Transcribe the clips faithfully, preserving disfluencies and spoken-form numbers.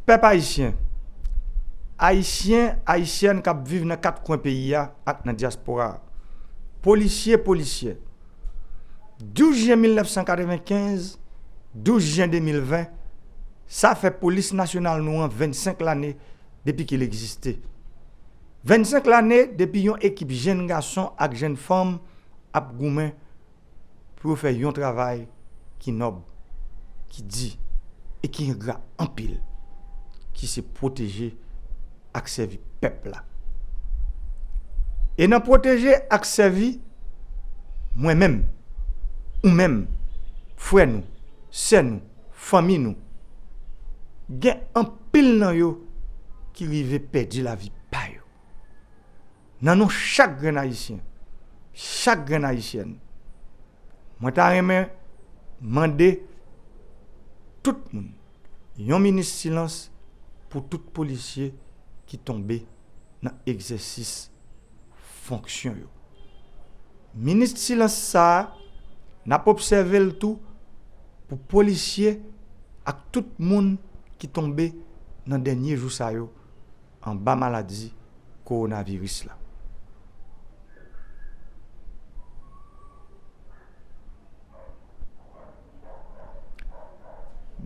Pèp ayisyen, Ayisyen, Ayisyèn k ap viv nan kat kwen peyi a ak nan dyaspora a, polisye, polisyè, douz jen mil nèf san katrevenkenz, douz jen de mil ven, sa fè polis nasyonal nou an vennsenk lane depi ke l egziste. Vennsenk lane depi yon ekip jenn gason ak jenn fanm ap goumen pou yo fè yon travay ki nòb, ki di e ki engra anpil, ki se pwoteje ak sèvi pèp la. E nan pwoteje ak sèvi, mwen menm, ou menm, frè nou, sè nou, fanmi nou, gen anpil nan yo ki rive pèdi lavi pa yo. Nan non chak grenn Ayisyen, chak grenn Ayisyèn, mwen ta renmen mande tout moun yon minit silans pou tout polisye ki tonbe nan egzèsis fonksyon yo. Minit silans sa a, n ap obsève l tou pou polisye ak tout moun ki tonbe nan dènye jou sa yo anba maladi kowonaviris la.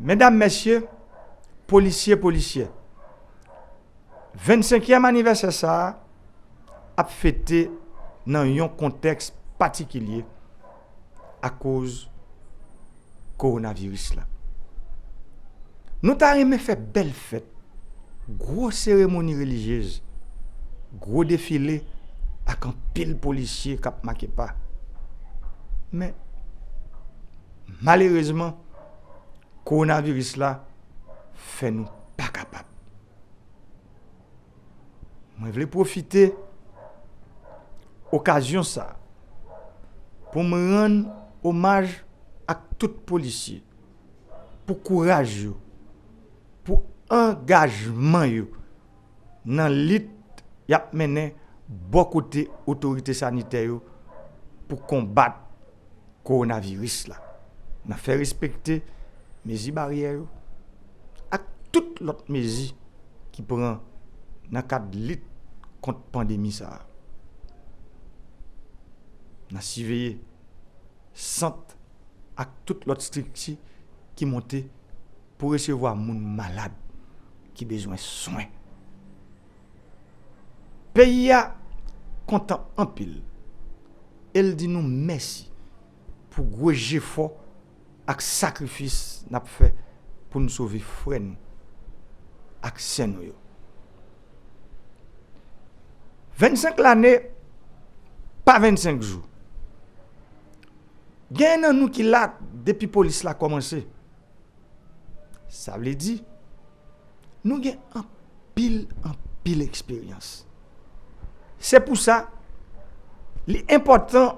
Medam, mesye, polisye, polisyè, vennsenkyèm anivèsè sa a ap fete nan yon kontèks patikilye akoz kowonaviris la. Nou ta renmen fè bèl fèt, gwo seremoni relijyez, gwo defile ak anpil polisye k ap make pa. Men, malerezman, kowonaviris la fè nou pa kapab. Mwen vle pwofite okazyon sa a pou m rann omaj ak tout polisye pou kouraj yo, pou angajman yo nan lit y ap mennen bò kote otorite sanitè yo pou konbat kowonaviris la, nan fè respekte mezi baryè yo ak tout lòt mezi ki pran nan kad lit kont pandemi sa a. Nan siveye sant ak tout lòt estrikti ki monte pou resevwa moun malad ki bezwen swen. Peyi a kontan anpil e l di nou mèsi pou gwo jefò ak sakrifis n ap fè pou n sove frè nou ak sè nou yo. Vennsenk lane pa vennsenk jou. Gen nan nou ki la depi polis la kòmanse. Sa vle di, nou gen anpil, anpil eksperyans. Se pou sa, li enpòtan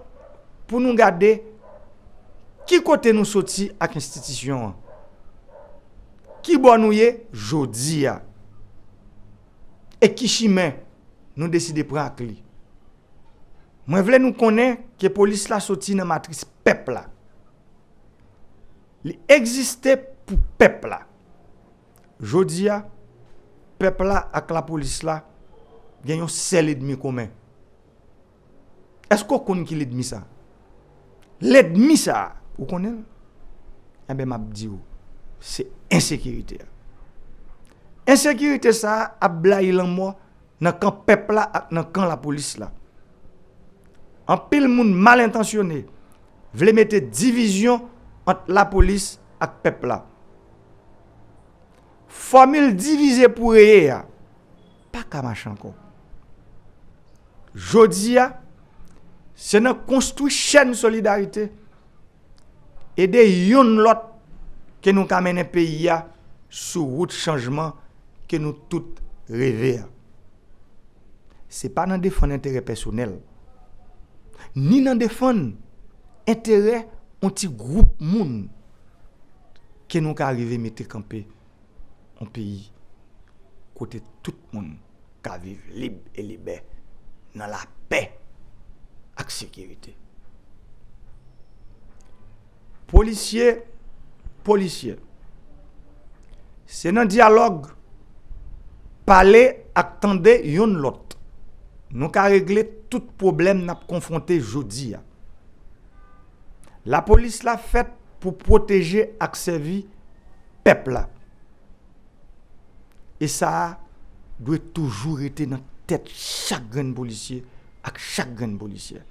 pou nou gade ki kote nou soti ak enstitisyon an, ki bò nou ye jodi a, e ki chimen nou deside pran ak li. Mwen vle nou konnen ke polis la soti nan matris pèp la. Li egziste pou pèp la. Jodi a, pèp la ak lapolis la gen yon sèl ènmi komen. Èske w konn ki lènmi sa? Lènmi sa, ou konnen l? Enben, m ap di w, se ensekirite a. Ensekirite sa a ap blayi lanmò nan kan pèp la ak nan kan lapolis la. Anpil moun mal entansyone vle mete divizyon ant lapolis ak pèp la. Fòmil divize pou reye a pa ka mache ankò. Jodi a, se nan konstwi chèn solidarite, ede youn lòt ke nou ka mennen peyi a sou wout chanjman ke nou tout reve a. Se pa nan defann enterè pèsonèl, ni nan defann enterè yon ti gwoup moun ke nou ka rive mete kanpe yon peyi kote tout moun ka viv lib e libè nan lapè ak sekirite. Polisye, polisyè, se nan dyalòg Pale ak tande yonn lòt, nou ka regle tout pwoblèm n ap konfwonte jodi a. Lapolis la fèt pou pwoteje ak sèvi pèp la. E sa a dwe toujou rete nan tèt chak grenn polisye ak chak grenn polisyè.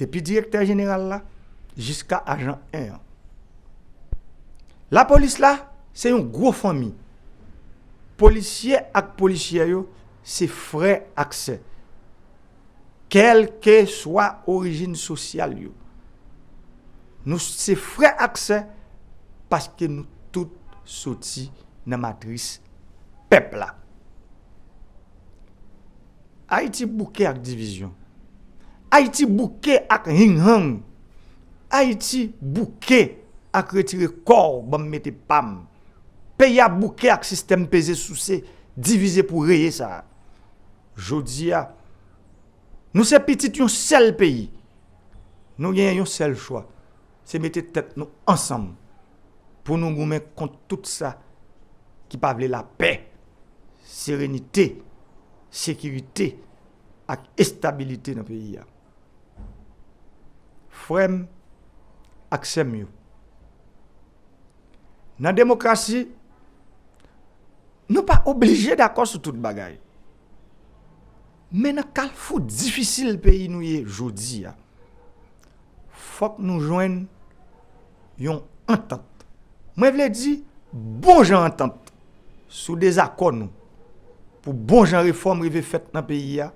Depi direktè jeneral la jiska ajan en an. Lapolis la se yon gwo fanmi. Polisye ak polisyè yo se frè ak sè. Kèlkeswa orijin sosyal yo. Nou se frè ak sè paske nou tout soti nan matris pèp la. Ayiti bouke ak divizyon. Ayiti bouke ak hinghang. Ayiti bouke ak retire kò w ban m mete pa m. Peyi a bouke ak sistèm peze souse, divize pou reye sa a. Jodi a, nou se pitit yon sèl peyi. Nou genyen yon sèl chwa, se mete tèt nou ansanm pou nou goumen kont tout sa ki pa vle lapè, serenite, sekirite ak estabilite nan peyi a. Frè m ak sè m yo, nan demokrasi, nou pa oblije dakò sou tout bagay. Men nan kalfou difisil peyi nou ye jodi a, fòk nou jwenn yon antant. Mwen vle di bon jan antant sou dezakò nou pou bon jan refòm rive fèt nan peyi a,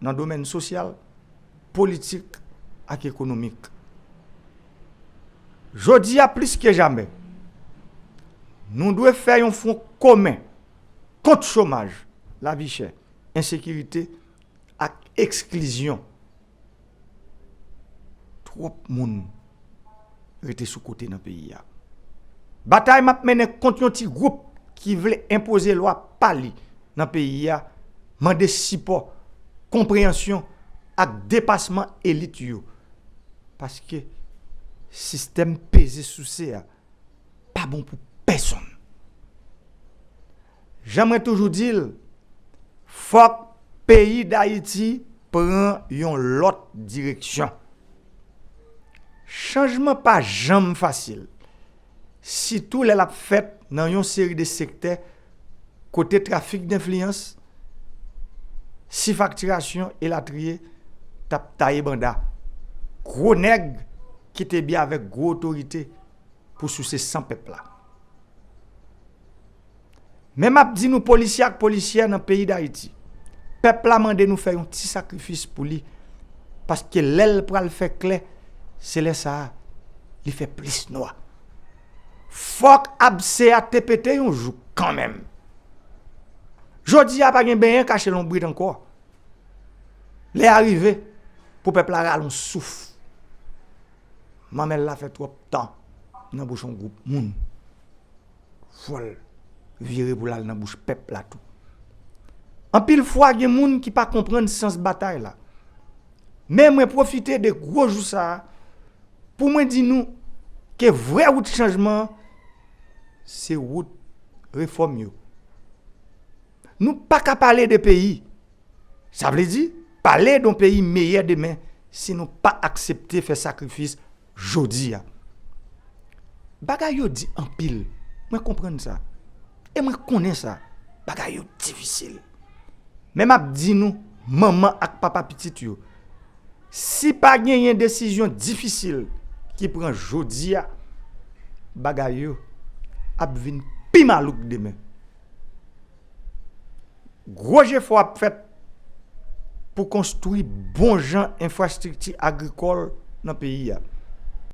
nan domèn sosyal, politik ak ekonomik. Jodi a plis ke jamè, nou dwe fè yon fwon komen kont chomaj, lavi chè, ensekirite ak eksklizyon. Twòp moun rete sou kote nan peyi a. Batay m ap mennen kont yon ti gwoup ki vle enpoze lwa pa li nan peyi a mande sipò, konpreyansyon ak depasman elit yo. Paske sistèm peze souse a pa bon pou pèsonn. Jan mwen toujou di l, fòk peyi Dayiti pran yon lòt direksyon. Chanjman pa janm fasil, sitou lè l ap fèt nan yon seri de sektè kote trafik denfliyans, sifaktirasyon elatriye t ap taye banda. Gwo nèg ki te byen avèk gwo otorite pou souse san pèp la. Men m ap di nou, polisye ak polisyè nan peyi Dayiti, pèp la mande nou fè yon ti sakrifis pou li, paske lè l pral fè klè, se lè sa a li fè plis nwa. Fòk abse a te pete yon jou kanmenm. Jodi a pa gen benyen kache lonbrit ankò. Lè a rive pou pèp la rale yon souf. Manmèl la fè twòp tan nan bouch yon gwoup moun. Fò l vire pou l al nan bouch pèp la tou. Anpil fwa, gen moun ki pa konprann sans batay la. Men mwen pwofite de gwo jou sa a pou mwen di nou ke vrè wout chanjman an, se wout refòm yo. Nou pa ka pale de peyi, sa vle di pale de yon peyi meyè demen, si nou pa aksepte fè sakrifis jodi a. Bagay yo di anpil, mwen konprann sa. E mwen konnen sa, bagay yo difisil. Men m ap di nou, manman ak papa pitit yo, si pa genyen desizyon difisil ki pran jodi a, bagay yo ap vin pi malouk demen. Gwo jefò ap fèt pou konstwi bon jan enfrastrikti agrikòl nan peyi a.